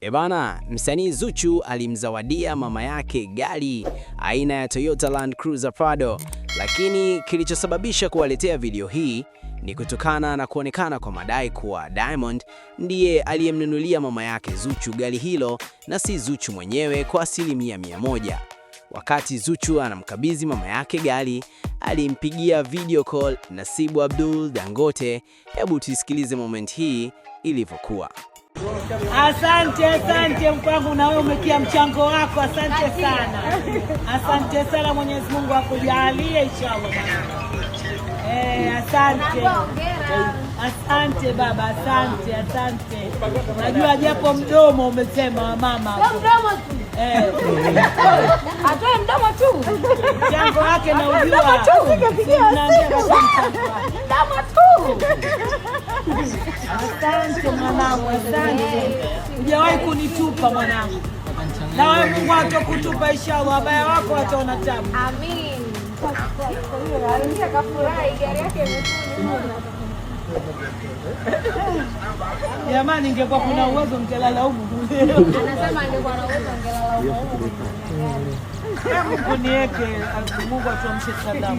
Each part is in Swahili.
Ebana, msanii Zuchu alimzawadia mama yake gari aina ya Toyota Land Cruiser Prado, lakini kilichosababisha kuwaletea video hii ni kutokana na kuonekana kwa madai kuwa Diamond ndiye aliyemnunulia mama yake Zuchu gari hilo na si Zuchu mwenyewe kwa 100%. Wakati Zuchu anamkabidhi mama yake gari, alimpigia video call Nasibu Abdul Dangote. Hebu tuisikilize moment hii ilivyokuwa. Asante, asante mkwangu, na wewe umetia mchango wako, asante sana, asante sana. Mwenyezi Mungu akujalie inshallah. Asante, asante baba, asante, asante. Najua japo mdomo umesema mama, Mdomo tu. Atoe mdomo tu. Mchango wake na ujua. Mdomo tu. Naambia kabisa mchango wake. Mdomo tu. Asante mwanangu, asante. Hujawahi kunitupa mwanangu, na wewe Mungu hatakutupa inshallah, wabaya wako wataona tabu. Amin. Akafurahi gari yake imekuja. Jamani, ingekuwa kuna uwezo mtelala humu. Anasema angekuwa na uwezo angelala huko huko. Mungu niweke, Mungu atuamshe salama.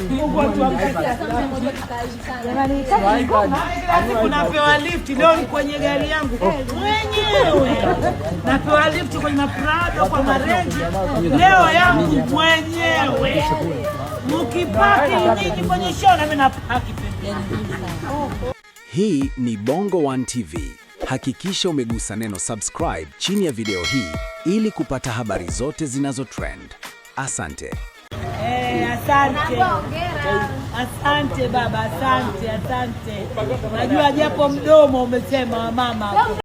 Mungu atuamshe salama. Kila siku napewa lift, leo ni kwenye gari yangu mwenyewe, napewa lift kwenye maprado kwa marenji, leo yangu mwenyewe. Mukipaki nyinyi kwenye show, nami napaki pembeni. Hii ni Bongo One TV. Hakikisha umegusa neno subscribe chini ya video hii ili kupata habari zote zinazo trend. Asante. Asante. Hongera. Asante baba, asante, asante. Najua japo mdomo umesema mama.